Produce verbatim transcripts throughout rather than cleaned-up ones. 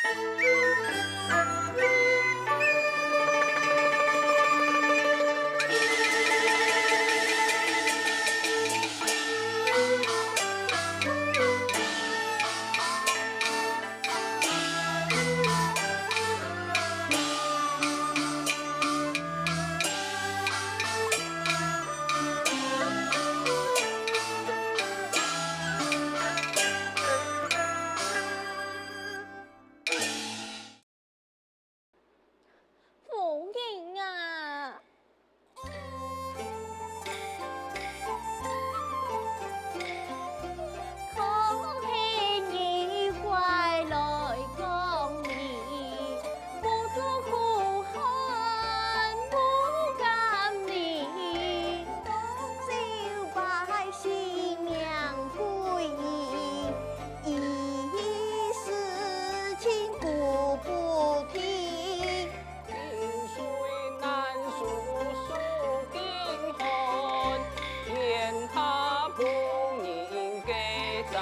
夫人啊！可恨你壞來講理，不知苦寒不甘願，小百姓命歸陰，一世清苦不停。 近水難收樹根寒，天下婦人皆在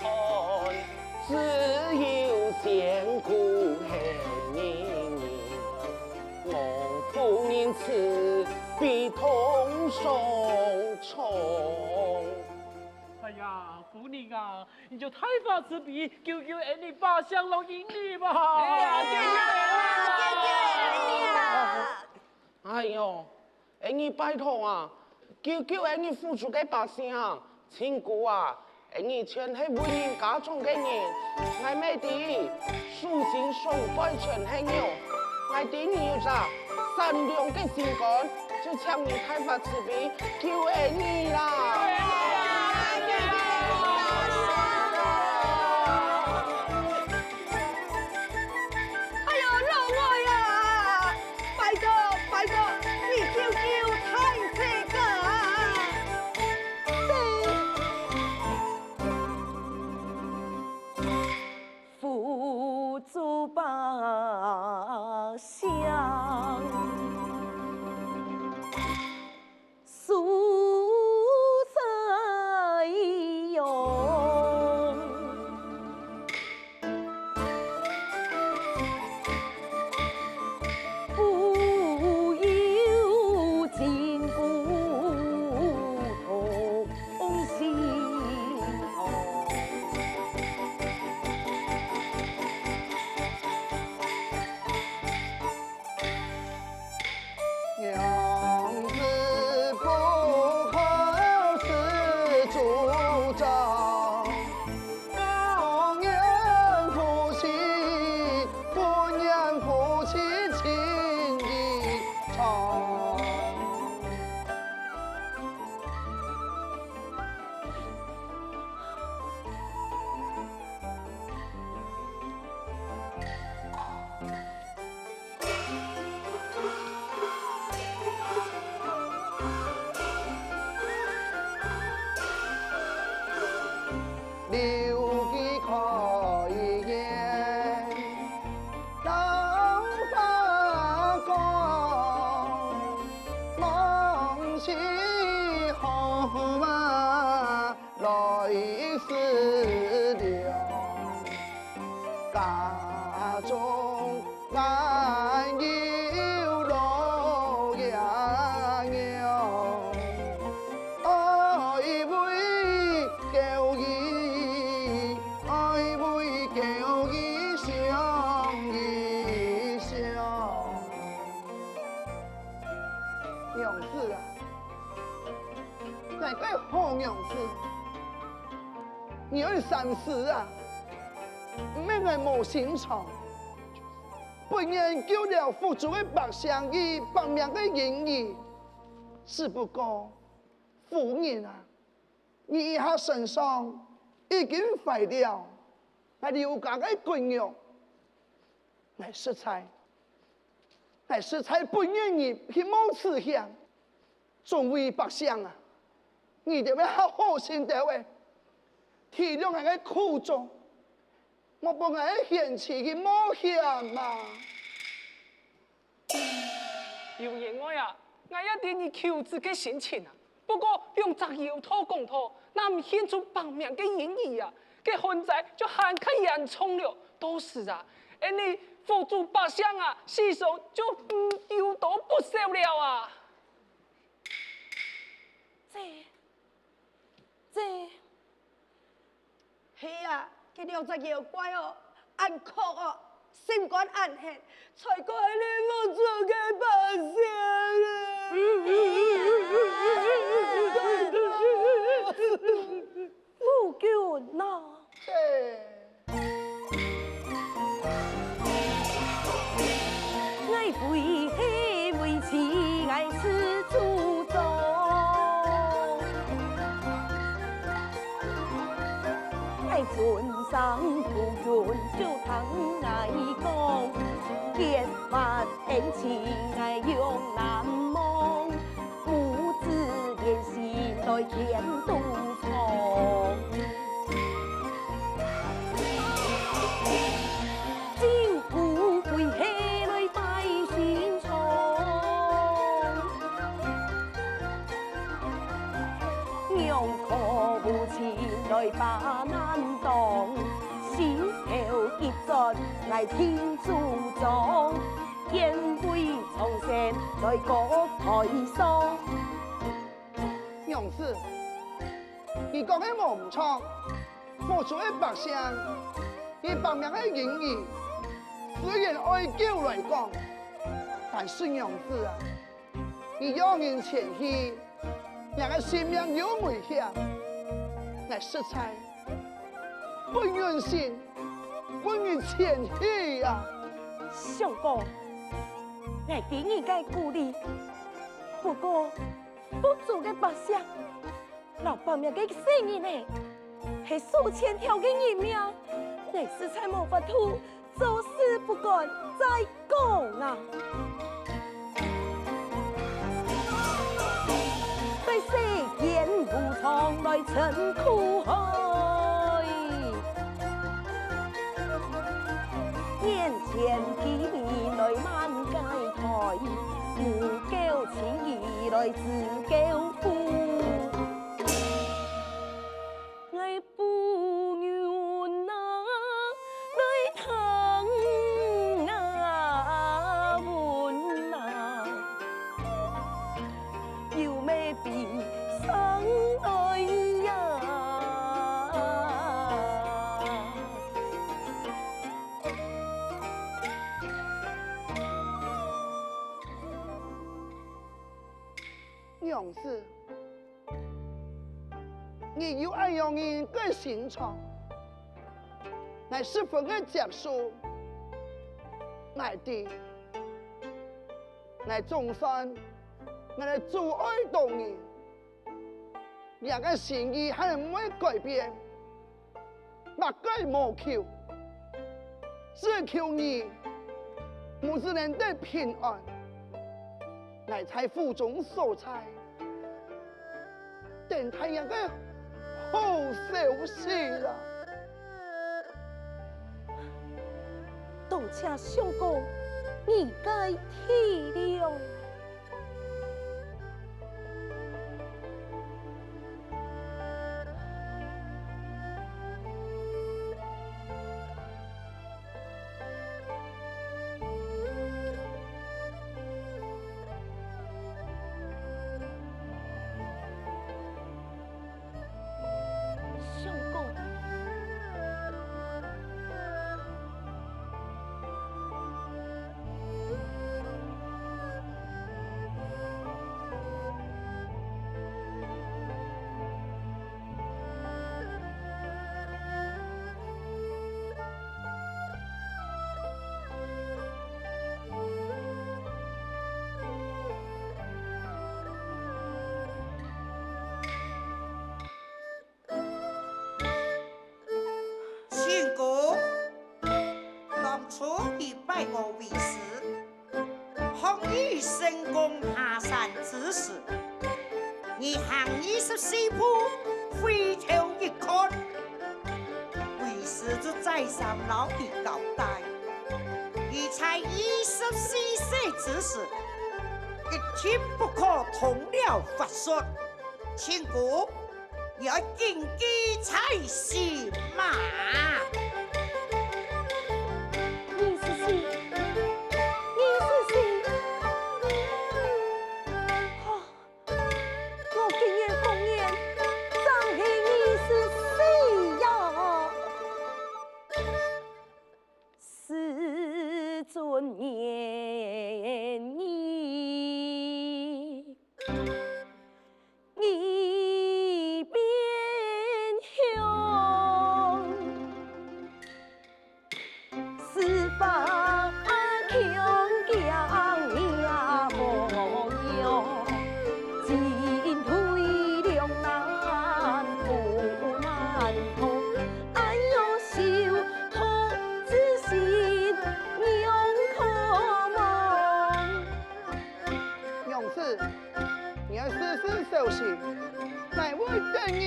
看，只有先苦後甘。望夫人慈悲同上蒼。哎呀，夫人啊， 你就大發慈悲，救救𠊎俚百姓摎英女吧！哎呀，救救𠊎俚吧！哎喲，𠊎俚拜託啊，救救𠊎俚府中个百姓啊！親姑啊，𠊎俚全係為人家長个人，𠊎乜知，手心上背全係肉，𠊎知你有隻善良个心肝， 就請你大發慈悲，救𠊎俚啦！哎喲，老妹啊，拜託，拜託，你救救大細个啊！ 扶助百姓渡濟洋。 娘子不可自主张，不愿夫妻，不愿夫妻情意长。 留佢開眼當發光，望佢好運來思量。家中 還有老爺娘，愛為狗兒，愛為狗兒想一想。娘子啊，哪个好娘子？你愛三思啊！毋免𠊎無心腸。 本願救了福州个百姓一百名个英兒。只不過，夫人啊，你這下身上已經懷了𠊎劉家个骨肉，𠊎實在，𠊎實在不願意去冒此險。眾位百姓啊，你兜愛較好心兜仔，體諒𠊎个苦衷。 莫分𠊎个賢妻去冒險啊！劉員外啊，𠊎也知你求子个心情啊，不過兩隻妖道講道，若毋獻出百名个英兒啊，該旱災就還較嚴重了。到時啊恁呢府中百姓啊，死傷就毋有多不少了啊！這，這，係啊，該兩隻妖怪哦，恁酷哦，心肝恁狠，才過害了我做个百姓啊！夫君啊！ 𠊎為係為妻，𠊎自主張。𠊎尊上夫君就聽𠊎講，結發恩情𠊎永難忘。 母子連心來牽肚腸。今夫歸後來拜新床，仰可無情來把難當？心頭一轉，𠊎定主張。 願為蒼生來告台上。娘子，你講个無毋著，府中个百姓，佢白命个英雄，雖然愛狗來講，但是娘子啊，你仰人前去， 若个性命有危險，𠊎實在不忍心分你前去啊！相公，𠊎知你个顧慮，不過，府中个百姓，摎白面个細人仔，係數千條个人命，𠊎實在無法度 坐視不管，再講啊！對世間無常來稱苦海，眼前地面來滿街台，母狗情義來自救苦。 𠊎不願啊，來聽啊，問啊，有咩悲傷來呀？娘子， 你有恁樣人个心腸，𠊎十分个接受。𠊎知，𠊎總算，𠊎个主愛到你，若个心意還毋會改變。 麼个無求，只求你母子能得平安。𠊎在府中所在，等待若个好消息啊！多謝相公，你个體諒。 相公。相公，當初你拜我為師，學藝成功下山之時，你行二十四步，回頭一看，為師就再三摎你交代，你在二十四歲之時，一定不可動了法術。相公， 你愛謹記在心啊！你實尊嚴義，義變凶。 四方強強也無用，進退兩難不難通。哎喲，受痛之心仰可望？ 娘子，你愛時時小心，哪會得人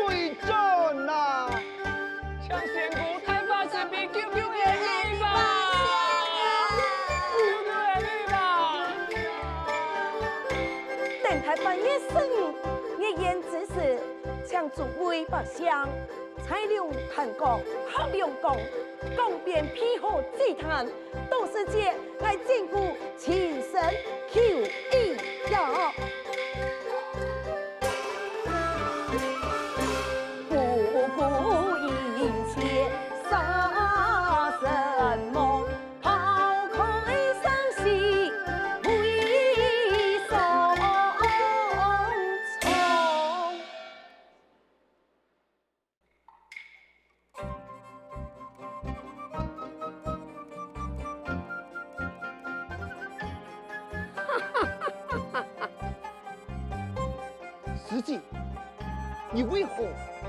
回轉啊？請仙姑大法師救救𠊎俚吧！救救𠊎俚吧！等待半月十五月圓之時，請諸位百姓 在龍潭江、黑龍江，江邊陂河祭壇，到時節，𠊎真姑親身求醫呀。不顧一切殺身亡，拋開生死為上蒼。 師姊，你為何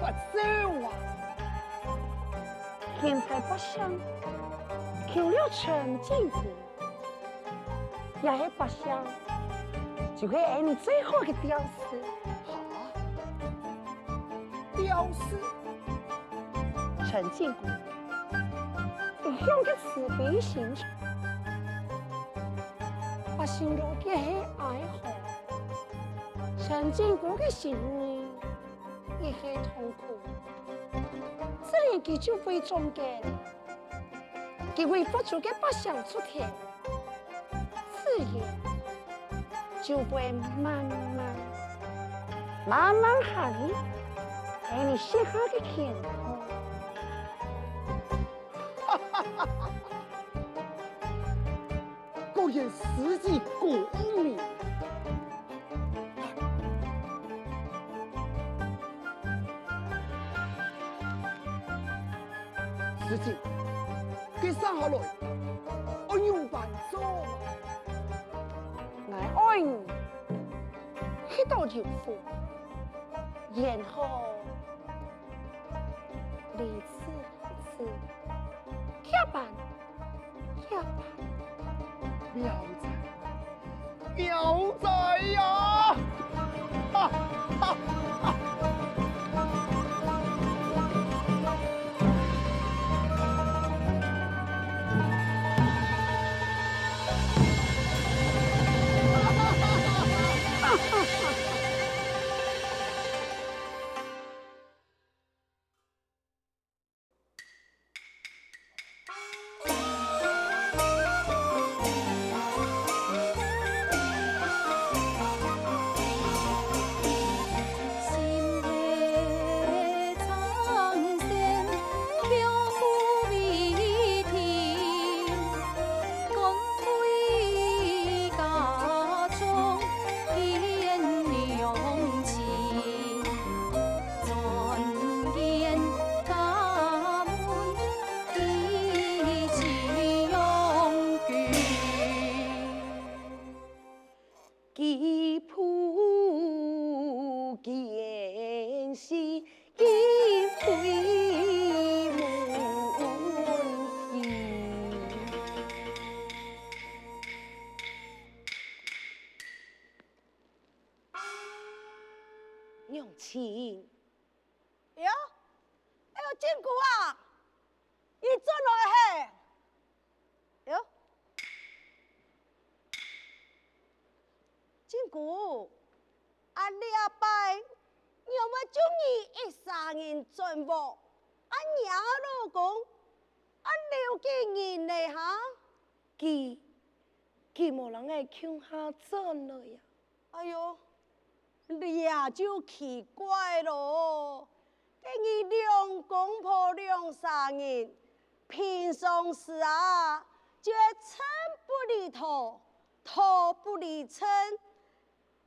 發笑啊？現在百姓求了陳進姑， 也係百姓，就係𠊎俚最好个吊飾。哈？吊飾？陳進姑，一向个慈悲心腸，百姓若見係哀號，陳進姑个心裡亦係痛苦。自然佢就會中間，佢會發出个百姓出天。 自然就會慢慢、慢慢行入𠊎俚膝下个圈套。果然師姊高明。 師姊，該續下來愛仰般做？𠊎愛你去到劉府，然後離此離此，屐辦 屐辦。妙哉，妙哉呀！哈哈哈哈！舉步見西，金辉门庭。 娘亲。哎喲，哎喲，进姑啊，你轉來嘿！哎喲，进姑，啊這擺，仰會就你一儕人轉屋，啊若老公，啊留幾日呢哈？佢，佢無摎𠊎共下轉來啊。 哎喲，這就奇怪囉！該你兩公婆兩儕人，平常時啊，絕塵不離土，土不離塵。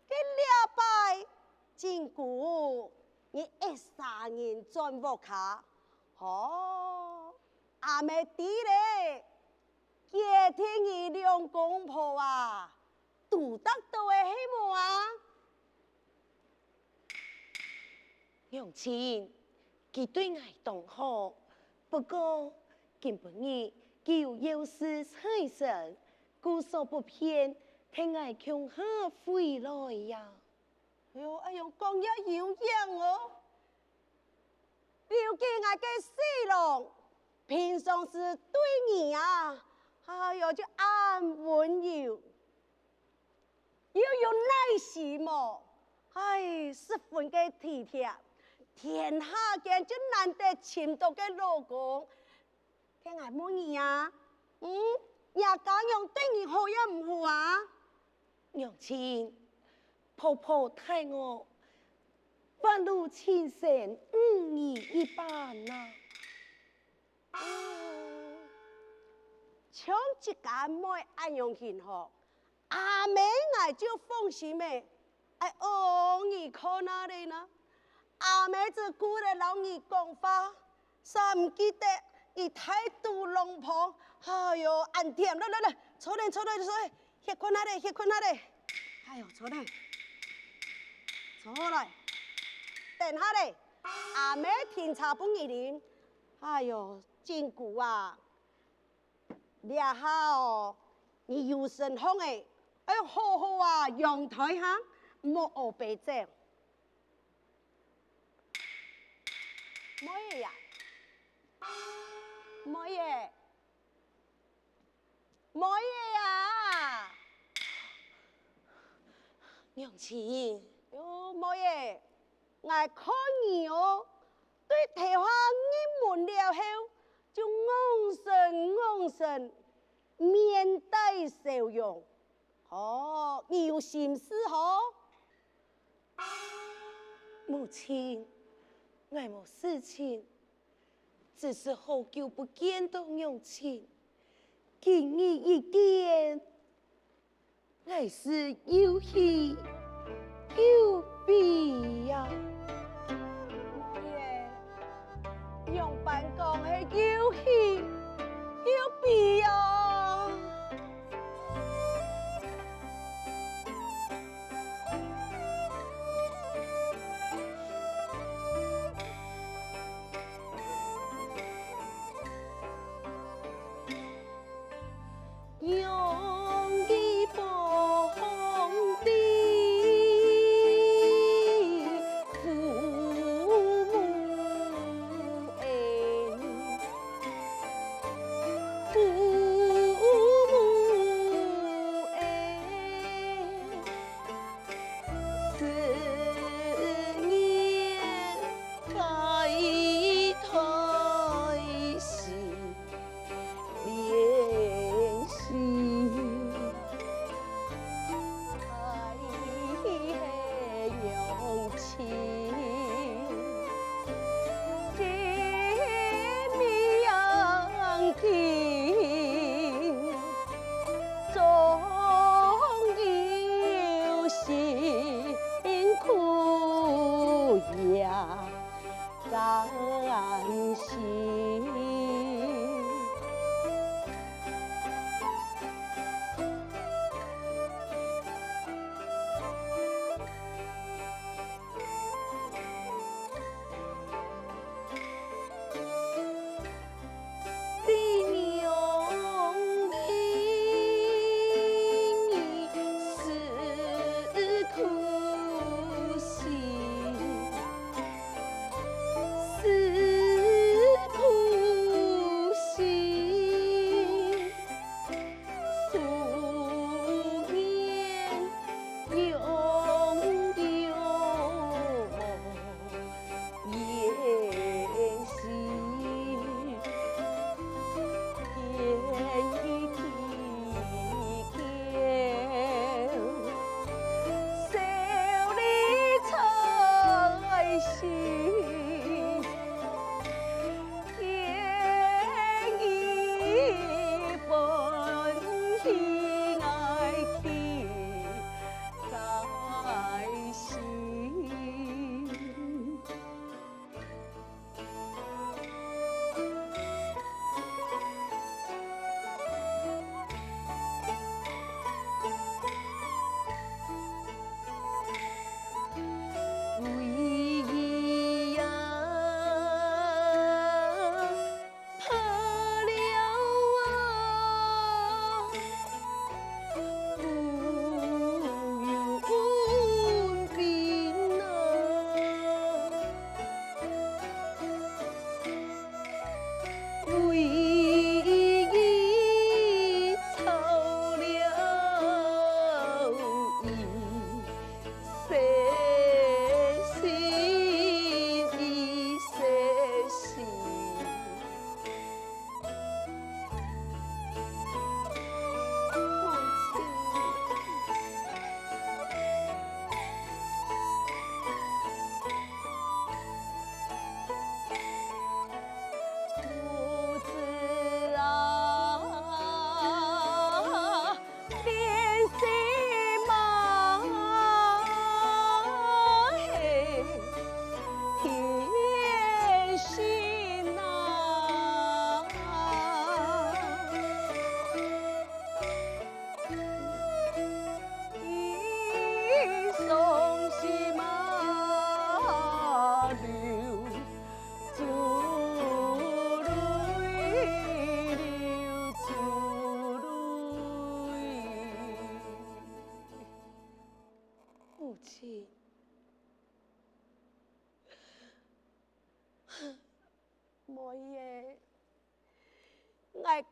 該這擺，真姑，你一儕人轉屋下，吼，阿姆知咧，決定你兩公婆啊，都得到个係無啊？ 娘親，佢對𠊎當好，不過今晡日佢有要事在身，故所不便㧯𠊎共下回來呀。哎喲，哎喲，講也有影哦！尤其𠊎个婿郎，平常時對你啊，哎喲，就恁溫柔。 又有耐心哦，唉，十分个體貼，天下間就難得尋到个老公。該𠊎問你啊，嗯，若家娘對你好也毋好啊？娘親，婆婆待我，發如親生女兒一般啊。嗯，像自家妹恁樣形吼， 阿姆𠊎就放心咧。哎哦，你看哪裡呢？阿姆只顧得摎你講話，煞毋記得你大肚龍婆。哎喲，恁甜！來來來，坐等坐等坐等，歇睏下咧，歇睏下咧。哎喲，坐等，坐好來。等下咧，阿姆添茶分你啉。哎喲，真姑啊！ 這下哦，你有身項咧，愛好好啊養胎哈，毋好烏白整。妹仔啊，妹仔，妹仔啊！娘親。喲，妹仔，𠊎看你哦， 對頭下入門了後，就戇神戇神，面帶笑容。哦，你有心事吼？母親，𠊎無事情，只是好久不見到娘親，今日一見， 𠊎是又喜又悲呀。妹仔，仰般講係又喜又悲哦？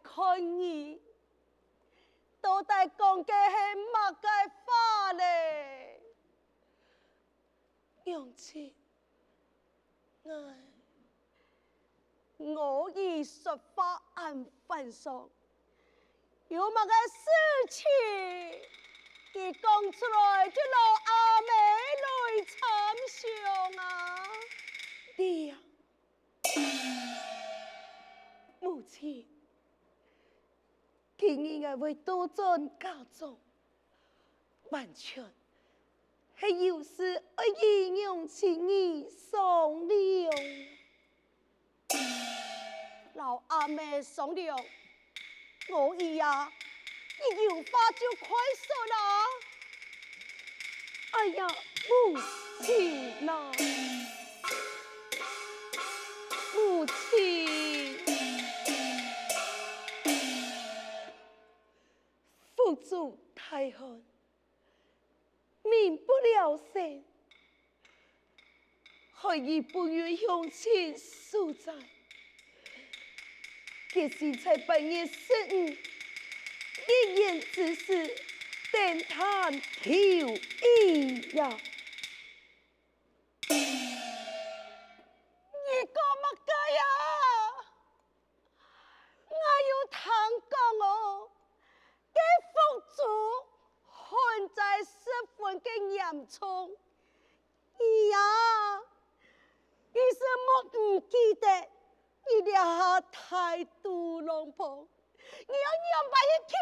看你，到底講个係麼个話咧？娘親，𠊎，我一說話恁煩爽，有麼个事情，你講出來就摎阿姆來參詳啊。爹，母親，今日𠊎會倒轉嫁妝，完全係有事愛與娘親你商量。摎阿姆商量，我意啊，一有話就開說啊。哎呀，母親啊，母親！腹中大漢，民不聊生，害你不願鄉親所在，結識在八月十五，一言之事，登壇投異呀！你講麼个呀？ 𠊎有聽講哦，該腹中寒災十分个嚴重。你啊，你係莫毋記得，你這下大肚浪嗙，你愛仰般去救